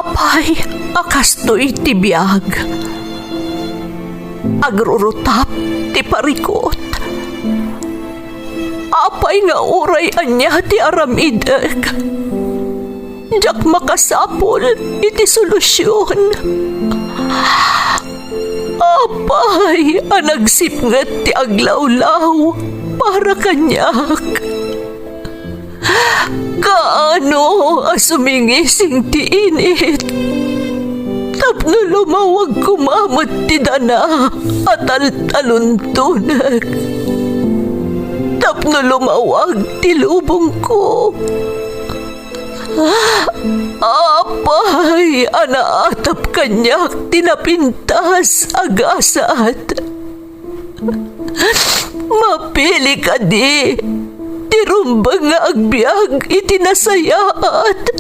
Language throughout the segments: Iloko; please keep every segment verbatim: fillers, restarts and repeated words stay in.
Apay a kastoy ti biag? Agrurutap ti parikut. Apay nga uray ania ti aramidek, diak makasapul iti solusion. Apay a nagsipnget ti aglawlaw para kaniak? Kaano a sumingising ti init tapno lumawag koma met ti dana a taltaluntonek, tapno lumawag ti lubongko? Apay a naatap kaniak ti napintas a gasat? Mapili kadi ti rumbeng nga agbiag iti nasayaat,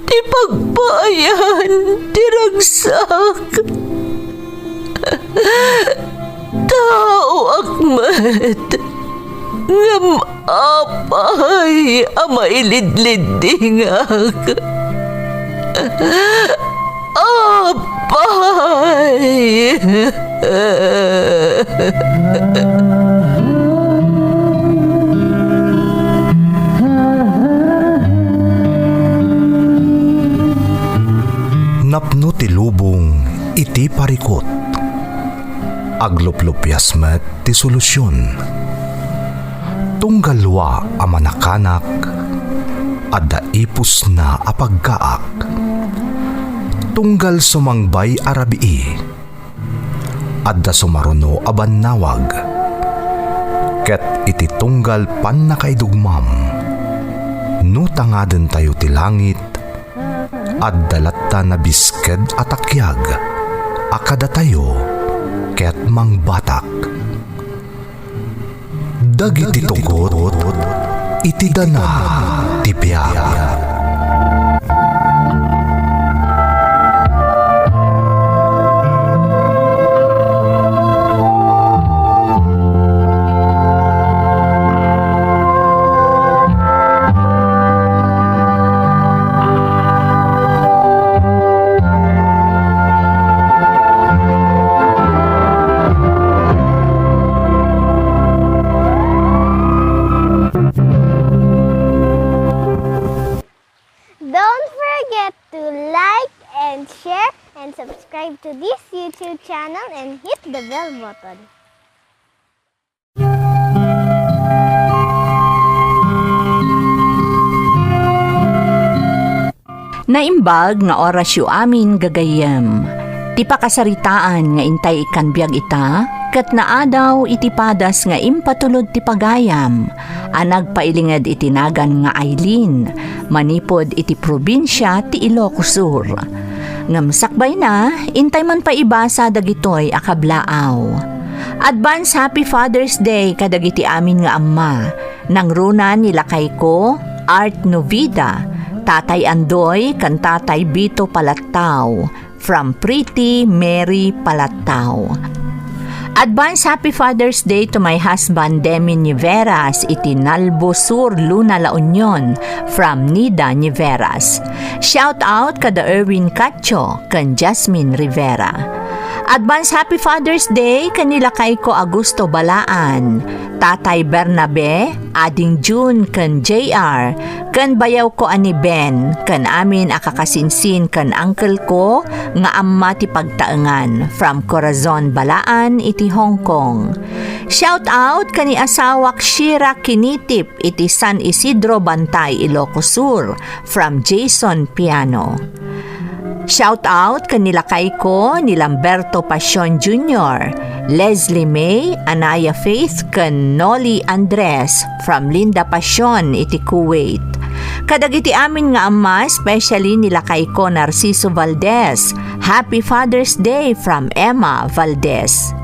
ti pagpaayan ti ragsak? Taoak met, ngem apay a mailidliddingak? Apay! Napno ti lubong iti parikut. Agluplupias met ti solusion. Tunggal lua a manakanak, adda ipusna a paggaak. Tunggal sumangbay a rabii, adda sumaruno a bannawag. Ket iti tunggal pannakaidugmam, no tangadentayo ti langit, adda latta nabisked a takiag a kadatayo ket mangbatak. Dagiti tugot iti dana ti biag. Don't forget to like and share and subscribe to this YouTube channel and hit the bell button. Naimbag nga orasyo amin, gagayyem. Ti pakasaritaan nga intay ikkan biag ita, ket naadaw iti padas nga impatulod ti pagayam a nagpailinged iti nagan nga Aileen, manipud iti probinsia ti Ilocos Sur. Ngem sakbayna, intay man pay ibasa dagitoy a kablaaw. Advance Happy Father's Day kadagiti amin nga amma. Nangruna ni lakayko, Art Novida, Tatay Andoy, ken Tatay Bito Palattao, from Pretty Mary Palattao. Advance Happy Father's Day to my husband, Demi Niveras, iti Nalbo Sur, Luna, La Union, from Nida Niveras. Shout out kada Erwin Cacho ken Jasmine Rivera. Advance Happy Father's Day ken ni lakayko Augusto Balaan, Tatay Bernabe, Ading June ken J R, ken bayawko a ni Ben, ken amin a kakasinsin ken uncle ko nga amma ti pagtaengan, from Corazon Balaan iti Hong Kong. Shout out ken ni asawak Shira Kinitip iti San Isidro Bantay, Ilocos Sur, from Jason Piano. Shout out ken ni lakayko ni Lamberto Pasion Junior, Leslie May, Anaya Faith, ken Nolly Andres from Linda Pasion iti Kuwait. Kadagiti amin nga amma, especially ni lakayko Narciso Valdez, Happy Father's Day from Emma Valdez.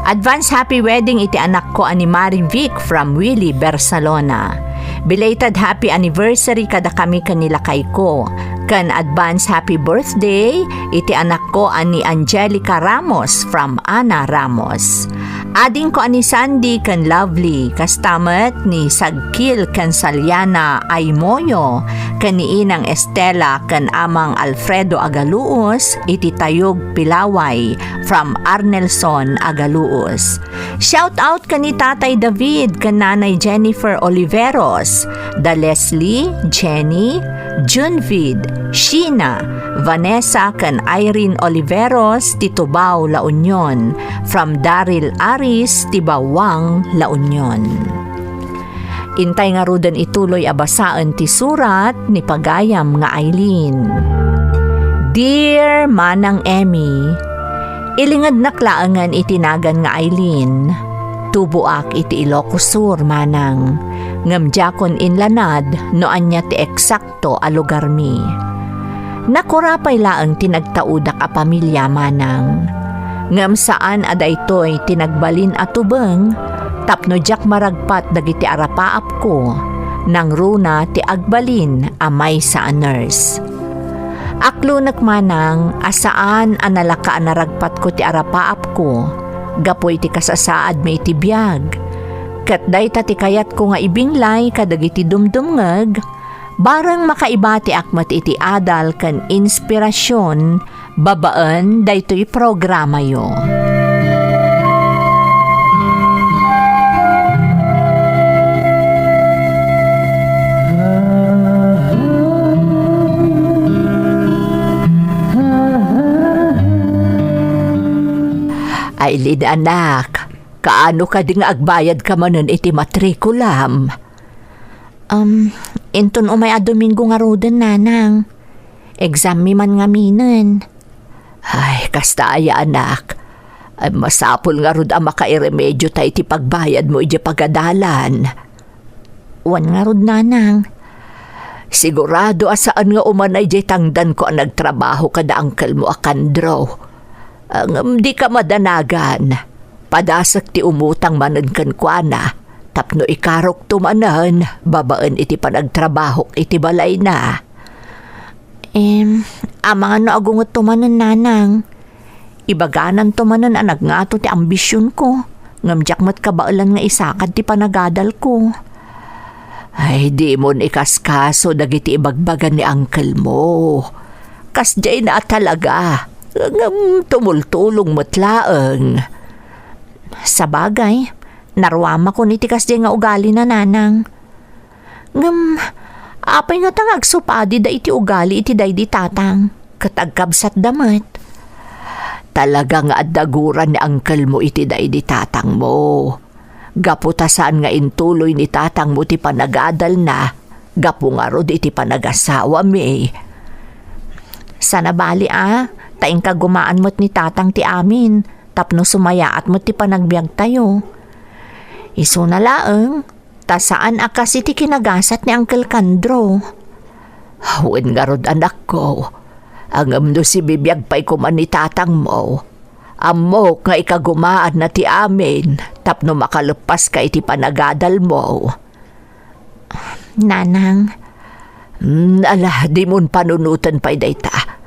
Advance happy wedding iti anakko a ni Mari Vic from Willy Bersalona. Belated happy anniversary kadakami ken ni lakayko, ken advance happy birthday iti anakko a ni Angelica Ramos from Ana Ramos. Adingko a ni Sandy ken Lovely, kasta met ni Sagkil ken Saliana Aymoyo, ken ni Inang Estela ken Amang Alfredo Agaluos iti Tayog, Pilaway, from Arnelson Agaluos. Shout out ken ni Tatay David ken Nanay Jennifer Oliveros, da Leslie, Jenny, Junvid, Sheena, Vanessa ken Irene Oliveros ti Tubao, La Union, from Daryl Aris ti Bawang, La Union. Intay ngaruden ituloy a basaen ti surat ni pagayam nga Aileen. Dear Manang Emmy, ilingednak laengen iti nagan nga Aileen. Tuboak iti Ilocos Sur, manang, ngem diakon inlanad no ania ti eksakto a lugarmi. Nakurapay laeng ti nagtaudak a pamilia, manang, ngem saan a daytoy ti nagbalin a tubeng tapno diak maragpat dagiti arapaapko, nangruna ti agbalin a maysa a nurse. Aklonek, manang, a saan a nalaka a naragpatko ti arapaapko gapu iti kasasaadmi iti biag. Ket dayta ti kayatko nga ibinglay kadagiti dumdumngeg, bareng makaibatiak met iti adal ken inspirasion babaen daytoy programayo. Aileen, anak, kaano kadi nga agbayadka manen iti matrikulam? Um, inton umay a Domingo ngaruden, nanang. Exammi man ngaminen. Ay, kasta aya, anak. Ay, masapul ngarud a makairemediotayo iti pagbayadmo idiay pagadalan. Wen ngarud, nanang. Sigurado a saan nga umanay diay tangdanko a nagtrabaho kada angkelmo a Kandro. Ngem dika madanagan. Padasek ti umutang manen kenkuana tapno ikarokto manen babaen iti panagtrabahok iti balayna. Em, amangan no agungetto manen, nanang. Ibagananto manen a nagngato ti ambisionko, ngem diak met kabaelan nga isakad ti panagadalko. Ay, dimon ikaskaso dagiti ibagbaga ni angkelmo. Kasdiayna a talaga, ngem tumultulong met laeng. Sabagay, naruamakon iti kasdiay nga ugalina, nanang. Ngem, apay ngata nga agsupadi daydi ugali iti daydi tatang, ket agkabsatda met? Talaga nga adda gura ni angkelmo iti daydi tatangmo. Gapu ta saan nga intuloy ni tatangmo ti panagadalna, gapu ngarud iti panagasawami. Saan a bali a, ta inkagumaan met ni tatang ti amin, tapno sumayaat met ti panagbiagtayo. Isuna laeng, ta saan a kas iti kinagasat ni Uncle Kandro. Wen ngarud, anakko, ngem no sibibiag pay koma ni tatangmo, ammok nga ikagumaanna ti amin tapno makaleppaska iti panagadalmo. Nanang. Hmm, ala, dimon panunoten pay dayta.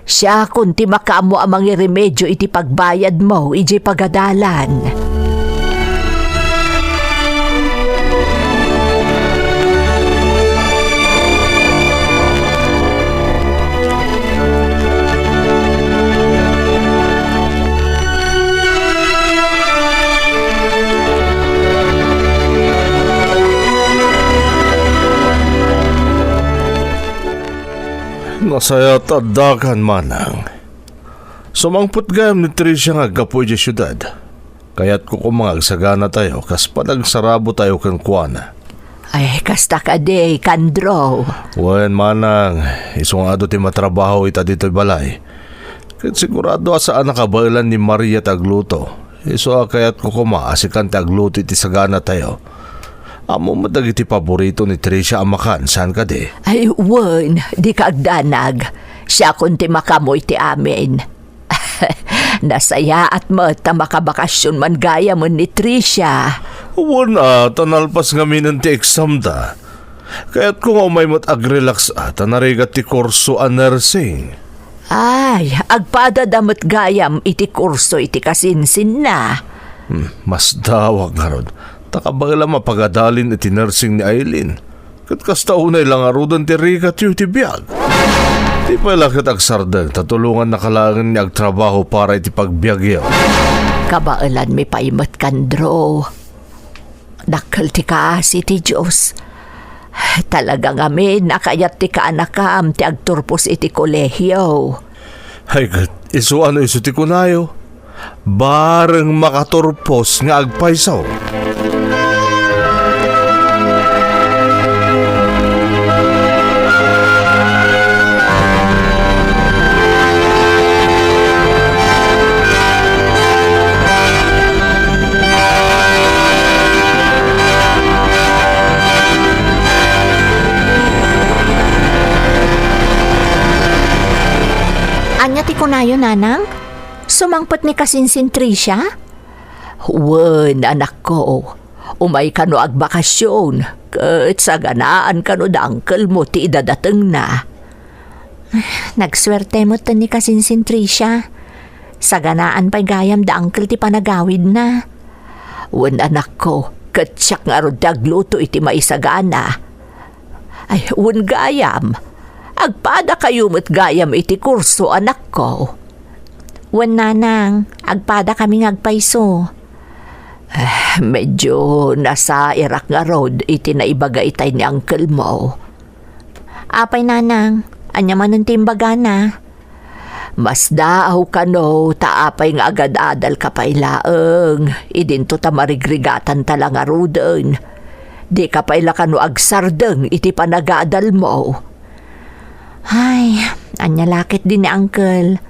Siakon ti makaammo a mangiremedio iti pagbayadmo idiay pagadalan. Nasayaat a addakan, manang. Sumangpet gayam ni Tricia nga aggapu idiay siudad. Kayatko koma nga agsaganatayo kas panagsarabotayo kenkuana. Ay, kasta kadi, Kandro. Wen, manang, isu nga adu ti matrabaho ita ditoy balay. Ket sigurado a saan a kabaelan ni Maria ti agluto. Isu a kayatko koma a sikan ti agluto iti saganatayo. Ammo met dagiti paborito ni Tricia a makan, saan kadi? Ay, wen, dika agdanag. Siakon ti makaammo iti amin. Nasayaat met ta makabakasyon man gayamen ni Tricia. Wen a, ta nalpas ngaminen ti examda. Kayatko nga umay met agrelax a, ta narigat ti kurso a nursing. Ay, agpadada met gayam iti kurso iti kasinsinna. Hmm, masdawak ngarud. Ta kabaelam a pagadalin iti nursing ni Aileen. Ket kasta unay la ngaruden ti rigatyo iti biag. Di pay la ket agsardeng, ta tulongannaka laengen nga agtrabaho para iti pagbiagyo. Kabaelanmi pay met, Kandro. Dakkel ti kaasi ti Dios. Talaga ngamin a kayat ti kaanakam ti agturpos iti kolehio. Ay ket, isu ano isu ti kunayo? Bareng makaturpos nga agpayso. Ania ti kunayo, Nanang? Sumangpet ni kasinsin Tricia? Wen, anakko. Umay kano agbakasyon, ket saganaan kano da uncle mo ti idadatengna. Nagsuerte met ni kasinsin Tricia. Saganaan pay gayam da uncle ti panagawidna. Wen, anakko, ket siak ngarud ti agluto iti maisagana. Ay, wen gayam. Agpadakayo met gayam iti kurso, anakko. Wen, Nanang, agpadakami nga agpayso. Ah, medyo nasairak ngarud iti naibaga itay ni uncle mo. Apay, Nanang, ania manen ti imbagana? Masdaaw kano ta apay nga agad-adalka pay laeng, idinto ta marigrigatanta la ngaruden. Dika pay la kano agsardeng iti panagadalmo. Ay, ania la ketdi ni uncle?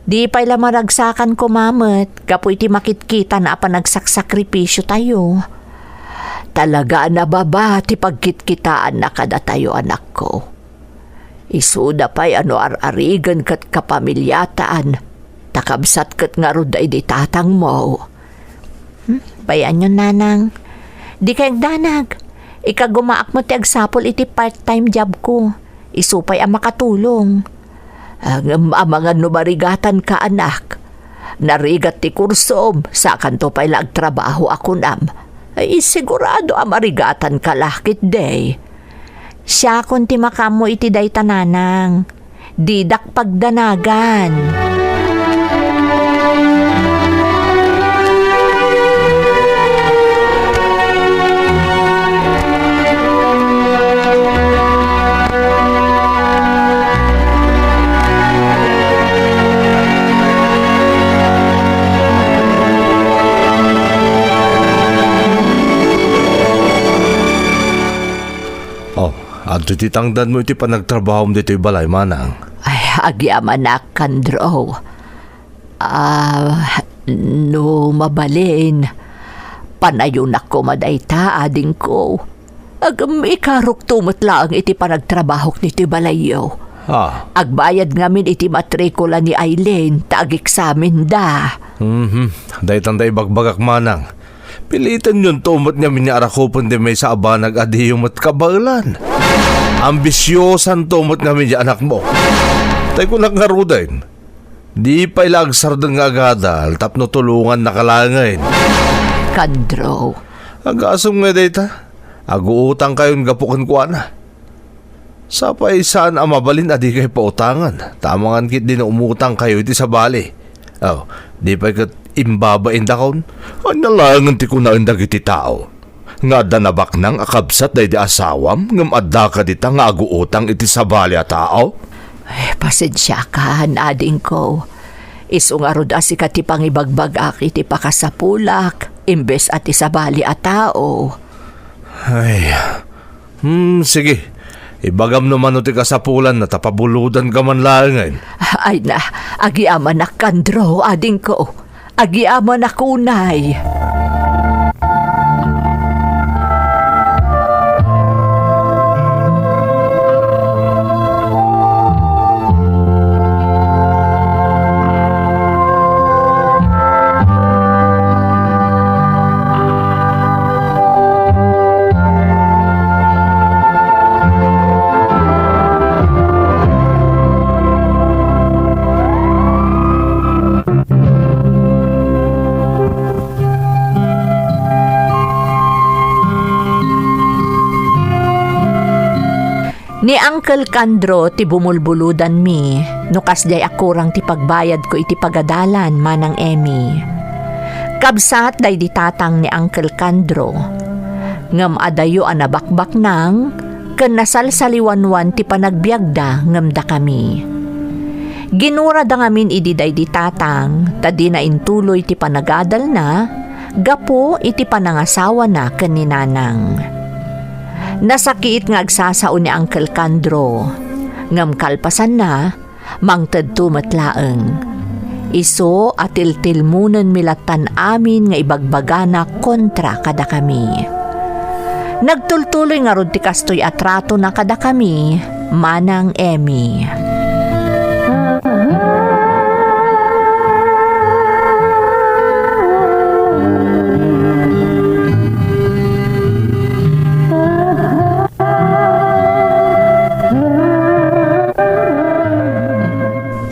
Di pay la maragsakan koma met gapu iti makitkitana a panagsaksakripisiotayo. Talaga a nababa ti pagkitkitaanna kadatayo, anakko. Isuda pay a no ar-arigen ket kapamiliatan, ta kabsat ket ngarud daydi tatangmo. Hmm, bay-anyon, Nanang. Dikay agdanag. Ikagumaak met ti agsapul iti part-time jobko. Isu pay a makatulong. Ah, ngem amangan no marigatanka, anak. Narigat ti kursom, sakanto pay la agtrabaho a kunam. Ay, sigurado a marigatanka la ketdi. Siakon ti makaammo iti dayta, Nanang. Didak pagdanagan. Oh, adto ti tangdanmo iti panagtrabahom ditoy balay, manang. Ay, agyamanak, Kandro. Ah, no mabalin, panayonak koma dayta, adingko. Agem, ikarukto met laeng iti panagtrabahok ditoy balayyo. Ah. Agbayad ngamin iti matrikula ni Aileen ta ageksamenda. Mhm. Daytan da ibagbagak, manang. Pilitenyon to met ngamin nga arakupen ti maysa a banag a diyo met kabaelan. Ambisiosan to met ngamin ya anakmo. Tay kunak ngaruden, di pay la agsardeng nga agadal tapno tulongannaka laengen. Kandro. Agasem nga dayta, aguutangkayon gapu kenkuana. Sapay saan a mabalin a dikay pautangan, ta amangan ketdi no umutangkayo iti sabali. Aw, di pay ket imbabaindakon? Ania laengen ti kunaen dagiti tao? Nga adda nabaknang a kabsat daydi asawam, ngem adda kadita nga aguutang iti sabali a tao? Ay, pasensiakan, adingko. Isu ngarud a sika ti pangibagbagak iti pakasapulak, imbes a ti sabali a tao. Ay, hmm, sige. Ibagam no mano ti kasapulanna ta pabulodanka man laengen. Ay na, agyamanak, Kandro, adingko. Agyamanak unay. Ni Uncle Candro ti bumulbuludanmi no kasdiay a kurang ti pagbayadko iti pagadalan, Manang Emmy. Kabsat daydi tatang ni Uncle Candro, ngem adayo a nabakbaknang ken nasalsaliwanwan ti panagbiagda ngem dakami. Ginurada ngamin idi daydi tatang ta dina intuloy ti panagadalna gapu iti panangasawana ken ni Nanang. Nasakiit nga agsasao ni Uncle Candro, ngem kalpasanna, mangtedto met laeng. Isu a tiltilmonenmi lattan amin nga ibagbagana kontra kadakami. Nagtultuloy ngarud ti kastoy a tratona kadakami, Manang Emmy.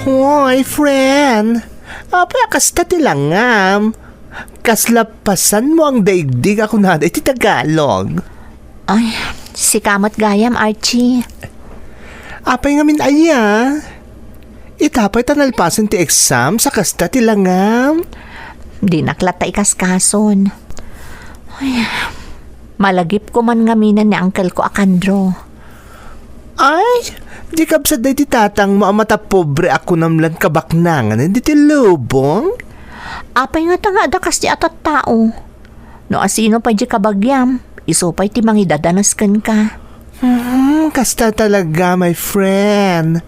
Hoy, friend! Apay a kasta ti langam? Kasla pasanmo ang daigdig a kunada iti Tagalog. Ay, sika met gayam, Archie. Apay ngamin aya? Ita pay ta nalpasen ti exam sa kasta ti langam? Dinak latta ikaskason. Ay, malagipko man ngaminen ni uncle ko a Candro. Ay, di kabsat daydi tatangmo a matapobre a kunam lan kabaknangan diti lubong? Apay ngata nga adda kasdi a tattao? No asino pay di kabagiam, isu pay ti mangidadanes kenka. Hmm, kasta talaga, my friend.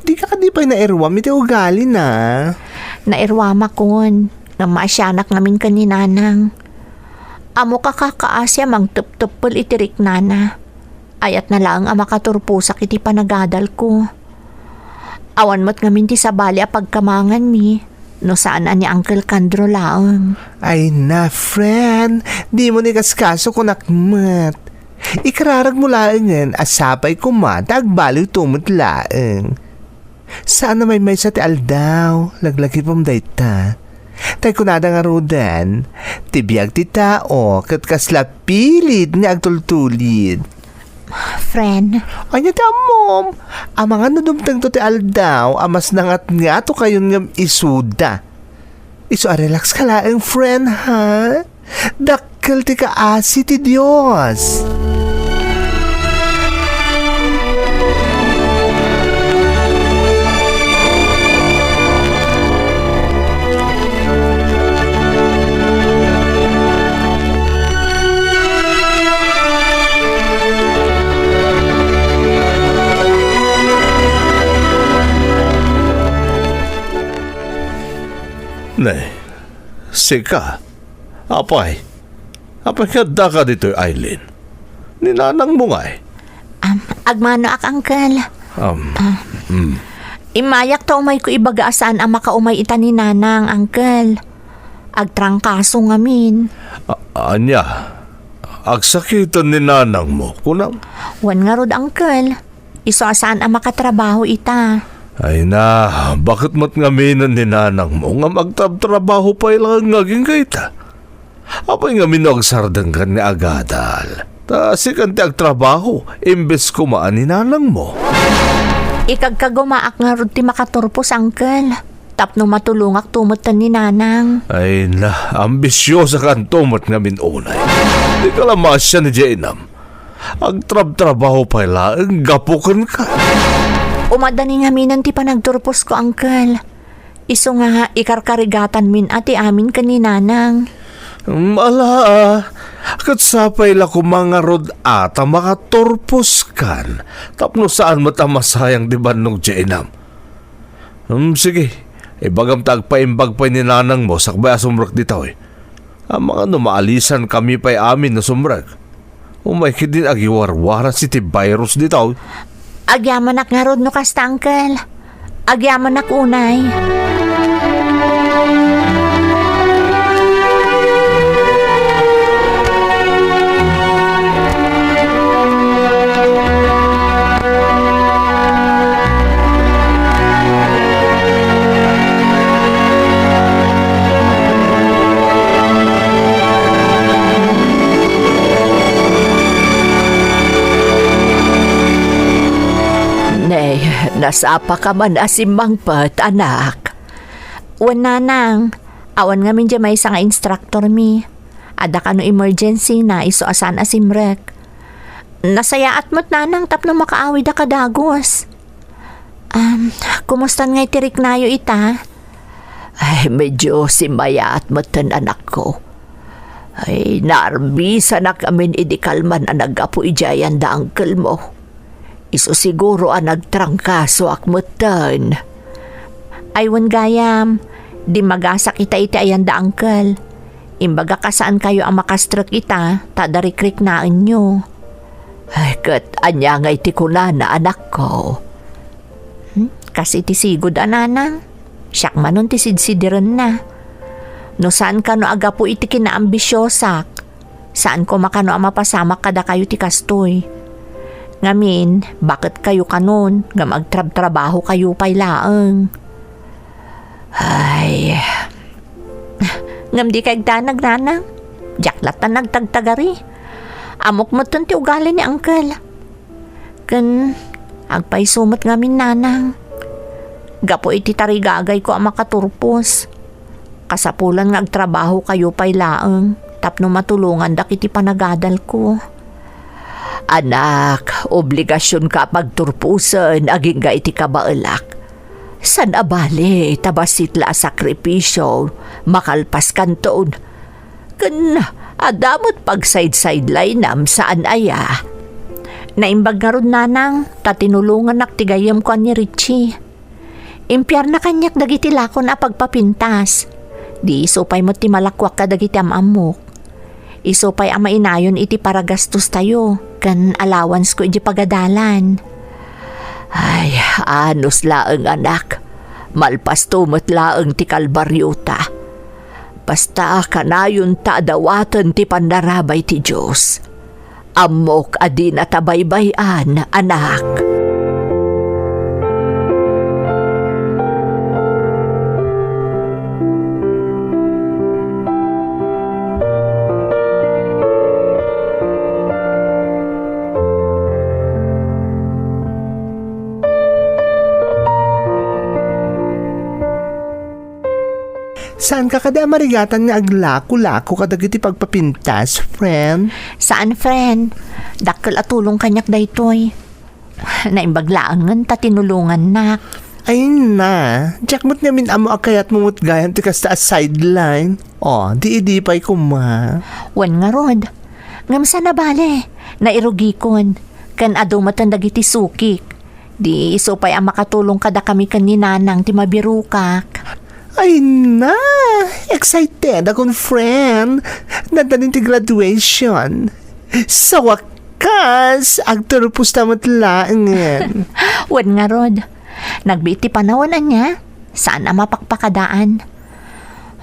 Dika kadi pay nairuam iti ugalina? Nairuamakon, ngem maasianak ngamin ken ni Nanang. Ammok a kakaasi a mangtepteppel iti riknana. Ayatna laeng a makaturposak iti panagadalko. Awan met ngamin ti sabali a pagkamanganmi no saan a ni Uncle Candro laeng. Ay na, friend, dimo ni kaskaso kunak met. Ikararagmo laengen a sapay koma ta agbaliwto met laeng. Saan a maymaysa ti aldaw, laglagipem dayta. Tay kunada ngaruden, ti biag ti tao ket kasla pilid nga agtultulid. Friend. Ania ti ammom? Amangan no dumtengto ti aldaw a mas nangatngato kayon ngem isuda. Isu a relax ka laeng, friend, ha? Dakkel ti kaasi ti Dios. Ne, sika, apay, apay nga addaka ditoy, Aileen? Ni nanangmo ngay? Um, agmanoak, uncle. Um, Ah. mm. Immayak ta umayko ibaga a saan a makaumay ita ni nanang, uncle. Agtrangkaso ngamin. A-, ania? Agsakiten ni nanangmo, kunam? Wen ngarud, uncle. Isu a saan a makatrabaho ita. Ay na, baket met ngaminen ni nanangmo ngem agtrabtrabaho pay laeng nga agingga ita? Apay ngamin no agsardengkan nga agadal? Ta sikan ti agtrabaho, imbes koma a ni nanangmo. Ikagkagumaak ngarud ti makaturpos, uncle. Tapno matulongakto metten ni nanang. Ay na, ambisyosakanto met ngamin unay. Dika la maasian idiay inam. Agtrabtrabaho pay laeng gapu kenka. Umadani ngaminen ti panagturposko, uncle. Isu nga ikarkarigatanmin a ti amin ken ni nanang. Mm, ala, ah. Ket sapay la koma ngarud a ta makaturposkan tapno saan met a masayang ti bannog diay inam. Hmm, sige. Ibagam ta agpaimbag pay ni nanangmo sakbay a sumrek ditoy. Amangan no maalisankami pay amin no sumrek. Umay ketdin agiwarwaras iti virus ditoy. Agyamanak ngarud no kasta, uncle. Agyamanak unay. Nasapaka man a simmangpet, anak? Wen, nanang. Awan ngamin diay maysa nga instructor mi. Adda kano emergency na isu a saan a simrek. Nasayaat met, nanang, tapno makaawida ka dagus. Um, kumustan ngay ti riknayo ita? Ay, medyo simmayaat metten, anakko. Ay, naarbisanak amin idi kalman a naggapu idiay ayan da uncle mo. Isu siguro a nagtrangkasoak metten. Ay, wen gayam, dimmagasak ita iti ayan da uncle. Imbagak a saankayo a makastrek ita, ta adda rikriknaenyo. Ay, ket ania ngay ti kunana, anakko? Hmm? Kas iti sigud a nanang, siak manon ti sidsidirenna. No saan kano a gapu iti kinaambisiosak, saan koma kano a mapasamak kadakayo ti kastoy. Ngamin, baketkayo kanon ngem agtrabtrabahokayo pay laeng. Ay. Ngem dika agdanag, nanang. Diak latta nagtagtagari. Ammok metten ti ugali ni uncle. Ken agpayso met ngamin, nanang. Gapu iti tarigagayko a makaturpos, kasapulan nga agtrabahokayo pay laeng tapno matulongandak iti panagadalko. Anak, obligasionka a pagturposen agingga iti kabaelak. Saan a bale ta bassit la a sakripisio, makalpaskanton. Ken adda met pagsaid-sidelinam, saan aya? Naimbag ngarud, nanang, ta tinulongannak ti gayyemko a ni Richie. Impiarna kaniak dagiti lakon a pagpapintas. Di isu pay met ti malakuak kadagiti am-ammok. Isu pay a mainayon iti paragastostayo ken allowanceko idiay pagadalan. Ay, anus laeng, anak. Malpasto met laeng ti kalbariota. Basta kanayonta a dawaten ti pannarabay ti Dios. Ammok a dinata baybay-an, anak. Saanka kadi a marigatan nga aglako-lako kadagiti pagpapintas, friend? Saan, friend. Dakkel a tulong kaniak daytoy. Naimbag laengen ta tinulongannak. Ay na, diak met ngamin ammo a kayatmo met gayam ti kasta a sideline. O, di idi pay koma. Wen ngarud. Ngem saan a bale, nairugikon. Ken adu metten dagiti sukik. Di isu pay a makatulong kadakami ken ni Nanang ti mabirokak. Ay na! Excited akon, friend! Naddanin ti graduation. Sa wakas, agturposta met laengen. Wen ngarud, nagbiit ti panawen ania, saan a mapakpakadaan.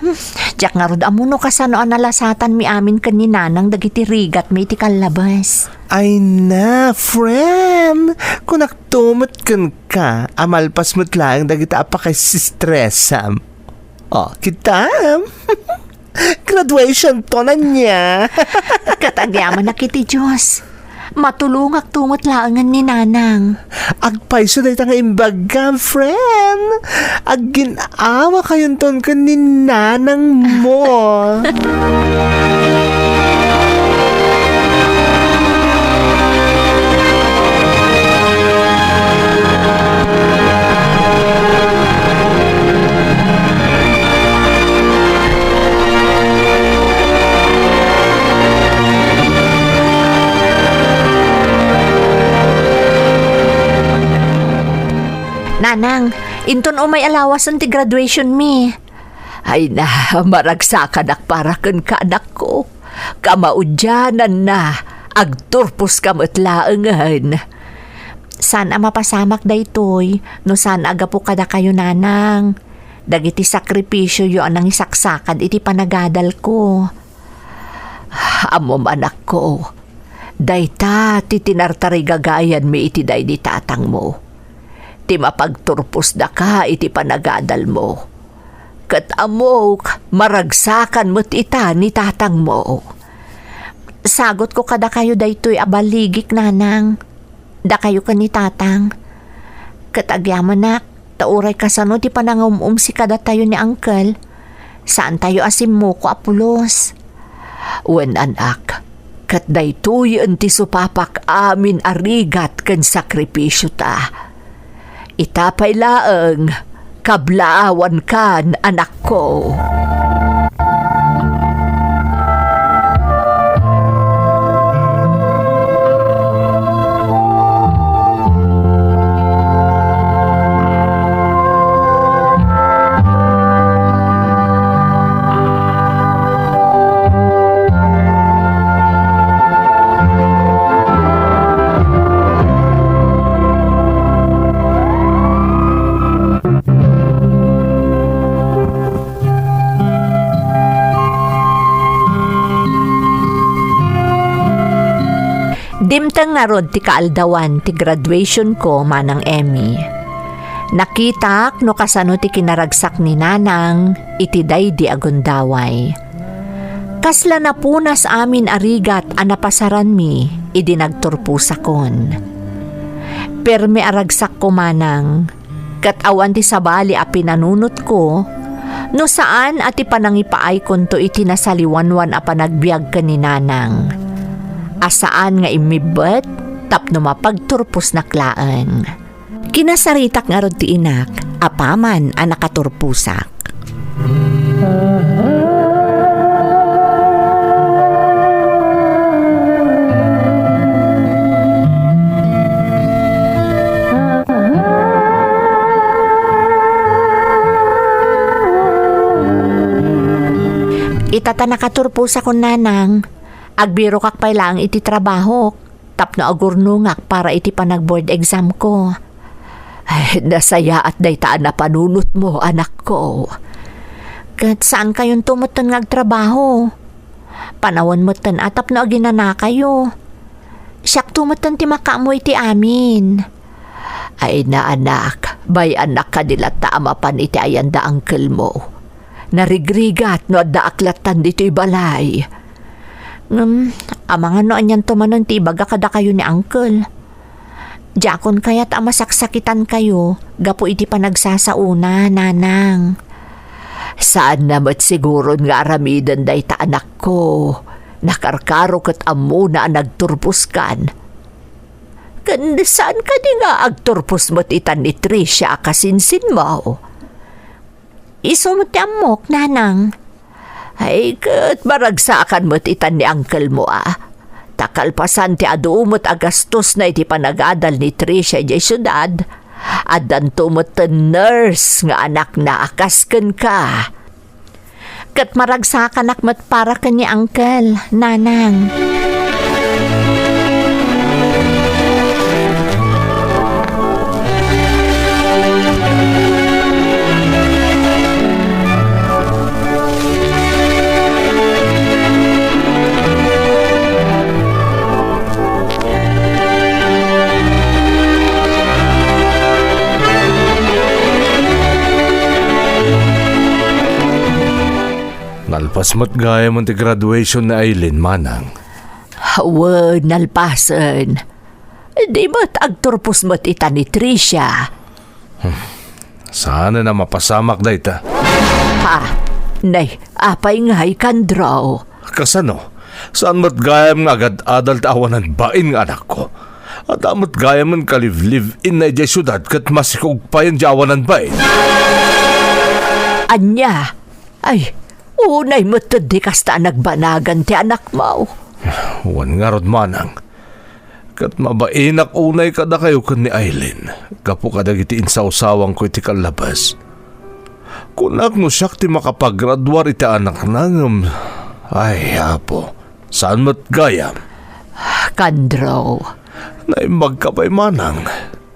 Hmm, diak ngarud ammo no kasano a nalasatanmi amin ken ni Nanang dagiti rigatmi iti kallabes. Ay na, friend! Kunakto met kenka a malpas met laeng dagita a pakaisistresam. O, kitam? Graduationton ania. Ket agyamanak iti Dios. Matulongakto met laengen ni Nanang. Agpayso dayta nga imbagam, friend. Aggin-awakayonton ken ni Nanangmo. Nanang, inton umay a lawasen ti graduation mi. Ay na, maragsakanak para kenka, anakko. Kamaudiananna, agturposka met laengen. Saan a mapasamak daytoy no saan a gapu kadakayo, Nanang. Dagiti sakripisioyo a nangisaksakad iti panagadalko. Ammom, anakko, dayta ti tinartarigagayanmi iti daydi tatangmo, ti mapagturposdaka iti panagadalmo. Ket ammok, maragsakan met ita ni tatangmo. Sagutko kadakayo daytoy a balligik, Nanang. Dakayo ken ni Tatang. Ket agyamanak, ta uray kasano ti panangum-umsi kadatayo ni Uncle, saantayo a simmuko a pulos. Wen, anak, ket daytoyen ti supapak amin a rigat ken sakripisiota. Ita pay laeng, kablaawankan, anakko. Dimteng ngarud ti kaaldawan ti graduation ko, Manang Emmy. Nakitak no kasano ti kinaragsak ni Nanang iti daydi a gundaway. Kasla napunas amin a rigat a napasaranmi idi nagturposakon. Permi a ragsakko, Manang, ket awan ti sabali a pinanunotko, no saan a ti panangipaaykonto iti nasaliwanwan a panagbiag ken ni Nanang, a saan nga immibbet tapno mapagturposnak laeng. Kinasaritak ngarud ti inak apaman a nakaturposak. Ita ta nakaturposakon, Nanang, agbirokak pay laeng iti trabahok tapno agurnongak para iti panag-board exam ko. Ay, nasayaat dayta a napanunotmo, anakko. Ket saankayonto metten nga agtrabaho. Panawen metten a tapno aginanakayo. Siakto metten ti makaammo iti amin. Ay, naanak, bay-annak kadi latta a mapan iti ayan da uncle mo. Narigrigat no addaak lattan ditoy balay. Ngem, amangan no anianto manen ti ibaga kadakayo ni uncle. Diakon kayat a masaksakitankayo gapu iti panagsasaona, Nanang. Saanna met siguron nga aramiden dayta, anakko. Nakarkaro ket ammona a nagturposkan. Ken saan kadi nga agturpos met itan ni Tricia a kasinsinmo? Isu met ti ammok, Nanang. Ay, ket maragsakan met itan ni uncle mo, a. Ta kalpasan ti adu met a gastosna iti panagadal ni Tricia idiay siudad, addanto met ti nurse nga anakna a kas kenka. Ket maragsakanak met para ken ni uncle, Nanang. Nalpas met gayam ti graduation ni Aileen, Manang. Wen, nalpasen. Di met agturpos met ita ni Tricia. Hmm. Saan a mapasamak dayta? Ha? Nay, apay ngay, Kandro? Kasano? Saan met gayam nga agad-adal ta awanan bain nga anakko? Adda met gayam nga ka-live-live-in na idiay siudad ket masikog payen di awanan bain. Ania? Ay, unay met ti kasta a nagbanagan ti anakmo. Wen ngarud, Manang. Ket mabainak unay kadakayo ken ni Aileen, gapu kadagiti insawsawangko iti kallabas. Kunak no siak ti makapagraduar iti anakna ngem, ay, Apo, saan met gayam? Kandro. Naimbagka pay, Manang.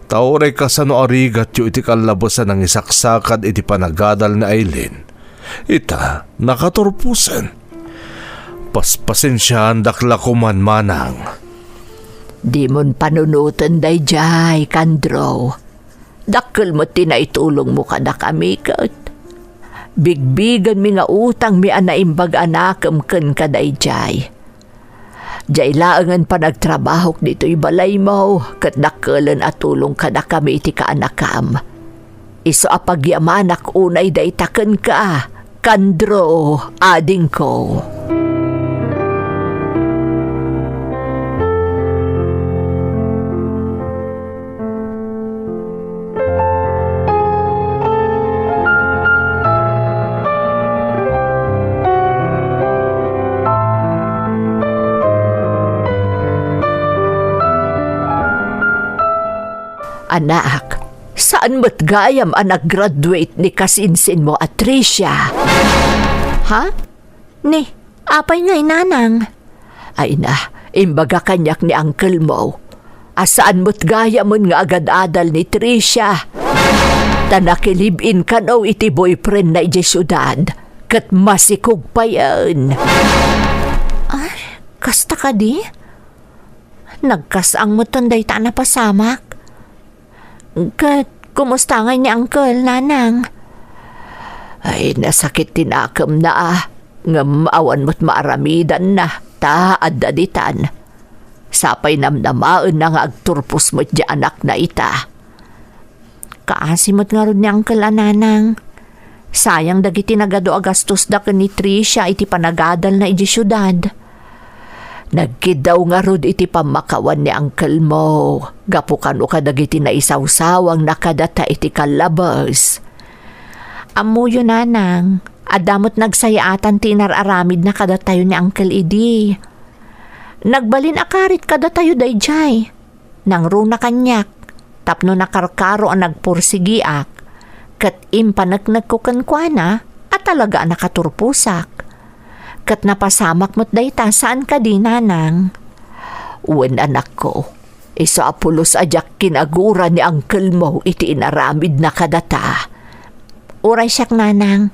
Ta uray kasano a rigatyo iti kallabas a nangisaksakad iti panagadal ni Aileen. Ita, nakaturposen. Paspasensiaandak la koman, Manang. Dimon panunoten daydiay, Kandro. Dakkel met ti naitulongmo kadakami ket bigbigenmi nga utangmi a naimbag a nakem kenka daydiay. Diay laengen panagtrabahok ditoy balaymo ket dakkel a tulong kadakami iti kaanakam. Isu a pagyamanak unay dayta kenka, Kandro, adingko. Anak, saan met gayam a nag-graduate ni kasinsinmo a Tricia? Ha? Ni, apay ngay, nanang? Ay na, imbaga kaniak ni uncle mo a saan met gayamen nga agad-adal ni Tricia. Ta nakilib-in kano iti boyfriend na idiay siudad, ket masikog payen. Ay, kasta kadi? Nagkas-ang metten dayta a napasamak. Ket kumusta ngay ni Uncle, Nanang? Ay, nasakit ti nakemna, a. Ngem awan met maaramidanna, ta adda ditan. Sapay namnamaenna nga agturpos met di anakna ita. Kaasi met ngarud ni Uncle a, Nanang. Sayang dagiti nagadu a gastos da ken ni Tricia iti panagadalna idiay siudad. Nagkiddaw ngarud iti pammakawan ni uncle mo, gapu kano kadagiti naisawsawangna kadata iti kallabes. Ammoyo, Nanang, adda met nagsayaatan ti inar-aramidna kadatayo ni Uncle idi. Nagbalin a karit kadatayo daydiay. Nangruna kaniak tapno nakarkaro a nagpursigiak, ket impaneknekko kenkuana a talaga a nakaturposak. Ket napasamak met dayta, saan kadi, Nanang? Wen, anakko, isu a pulos a diak kinagura ni uncle mo iti inaramidna kadata. Uray siak, Nanang.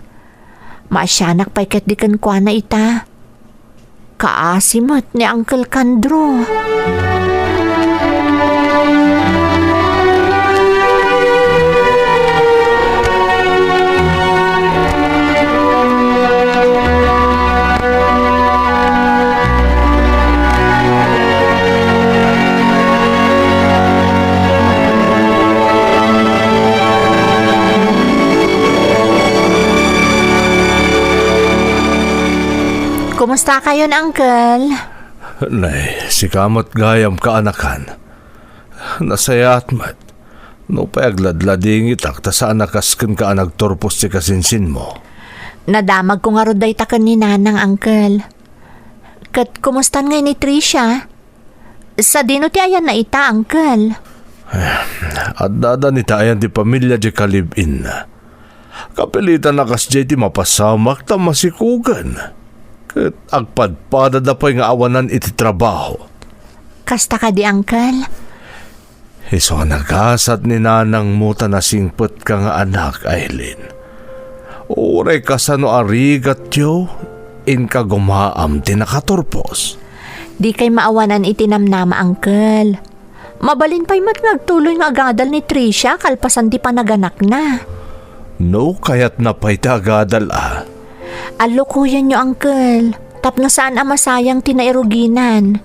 Maasianak pay ketdi kenkuana ita. Kaasi met ni Uncle Kandro. Kumusta kayon, Uncle? Nay, sika met gayam kaanakan. Nasayaat met. Nupay agladladingitak ta saan a kas kenka a nagturpos ti kasinsinmo. Nadamagko ngarud dayta ken ni Nanang, Uncle. Ket kumustan ngay ni Tricia? Sadino ti ayanna ita, Uncle? Eh, addada ni ti ayan ti pamilia diay kalib-inna. Kapilitan a kasdiay ti mapasamak ta masikugan. Ket agpadpadada pay nga awanan iti trabaho. Kasta kadi, Uncle? Isu a nagasat ni nanangmo ta nasingpetka nga anak, Aileen. Uray kasano a rigatyo, inka gumaam ti nakaturpos. Dikay maawanan iti namnama, Uncle. Mabalin pay met nga agtuloy nga agadal ni Tricia kalpasan ti panaganakna. No kayatna pay ti agadal a. Allokoyenyo, Uncle, tapno saan a masayang ti nairuginan.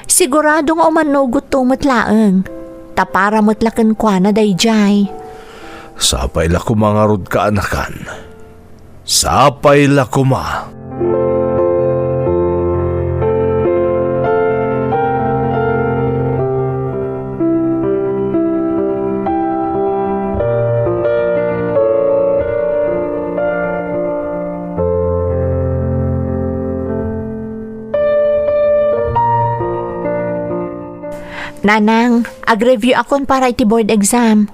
Sigurado nga umannogotto met laeng, ta para met la kenkuana daydiay. Sapay la koma ngarud kaanakan. Sapay la koma. Nanang, ag-review akon para iti board exam.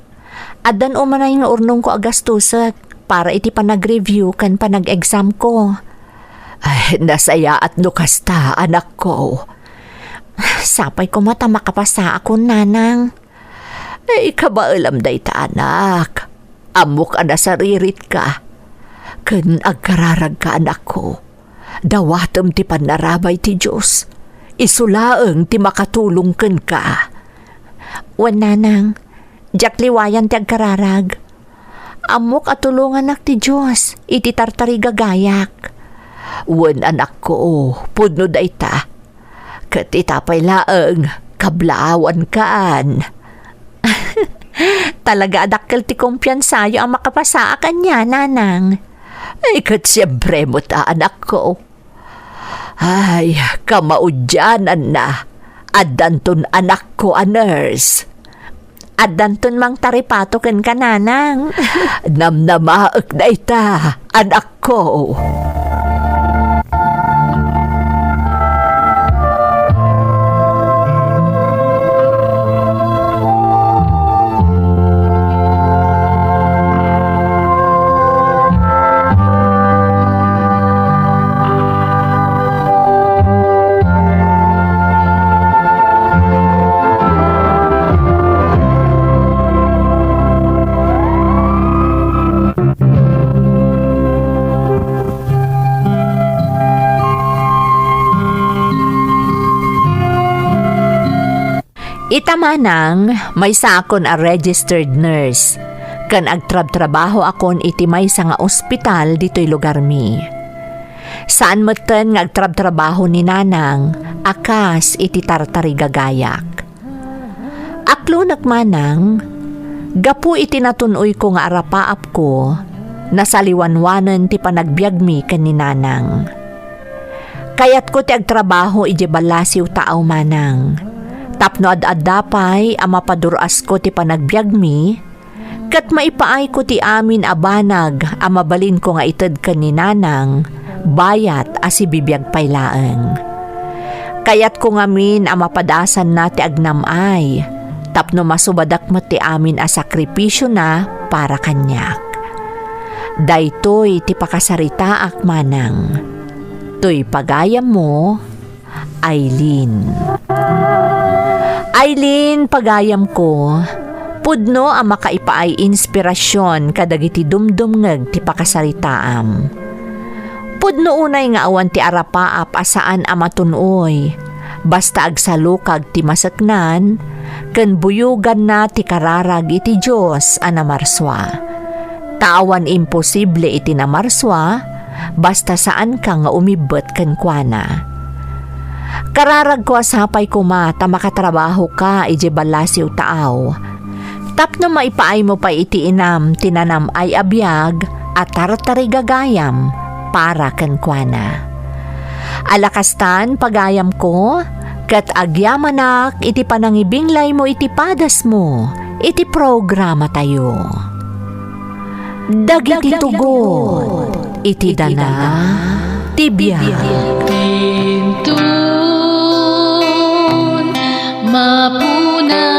Addan umanay nga urnongko a gastosek para iti panag-review ken panag-examko. Ay, nasayaat no kasta, anakko. Sapay koma ta makapasaakon, Nanang. Ay, kabaelam dayta, anak. Ammok a nasariritka. Ken agkararagka, anakko. Dawatem ti pannarabay ti Dios. Isu laeng ti makatulong kenka. Wen, Nanang, diak liwayan ti agkararag. Ammok a tulongannak ti Dios iti tartarigagayak. Wen, anakko, pudno dayta. Ket ita pay laeng, kablaawankan. Talaga a dakkel ti kumpiansayo a makapasaak ania, Nanang. Ay, ket siempre met a, anakko. Ay, kamaudiananna, addanton anakko a nurse. Addanton mangtaripato kenka, Nanang. Namnamaek dayta, anakko. Ita manang, maysakon a registered nurse, ken agtrabtrabahoakon iti maysa nga ospital ditoy lugarmi. Saan metten nga agtrabtrabaho ni Nanang a kas iti tartarigagayak. Aklonek manang, gapu iti natun-oyko nga arapaapko, nasaliwanwanen ti panagbiagmi ken ni Nanang. Kayatko ti agtrabaho idiay ballasiw taaw manang, tapno ad-adda pay a mapadur-asko ti panagbiagmi, ket maipaayko ti amin a banag a mabalinko nga ited ken ni Nanang, bayat a sibibiag pay laeng. Kayatko ngamin a mapadasanna ti agnam-ay, tapno masubadak met ti amin a sakripisiona para kaniak. Daytoy ti pakasaritaak manang. Toy pagayammo, Aileen. Aileen, pagayamko, pudno a makaipaay inspirasyon kadagiti dumdumngeg ti pakasaritaam. Pudno unay nga awan ti arapaap a saan a matun-oy, basta agsalukag ti maseknan, ken buyoganna ti kararag iti Dios a namarsua. Ta awan imposible iti namarsua, basta saanka nga umibbet kenkuana. Kararagko a sapay koma ta makatrabahoka idiay ballasiw taaw, tapno maipaaymo pay iti inam ti nanam-ay a biag a tartarigagayam para kenkuana. Ala kastan, pagayamko, ket agyamanak iti panangibinglaymo iti padasmo iti programatayo. Dagiti tugot iti dana ti biag. Inton mapuna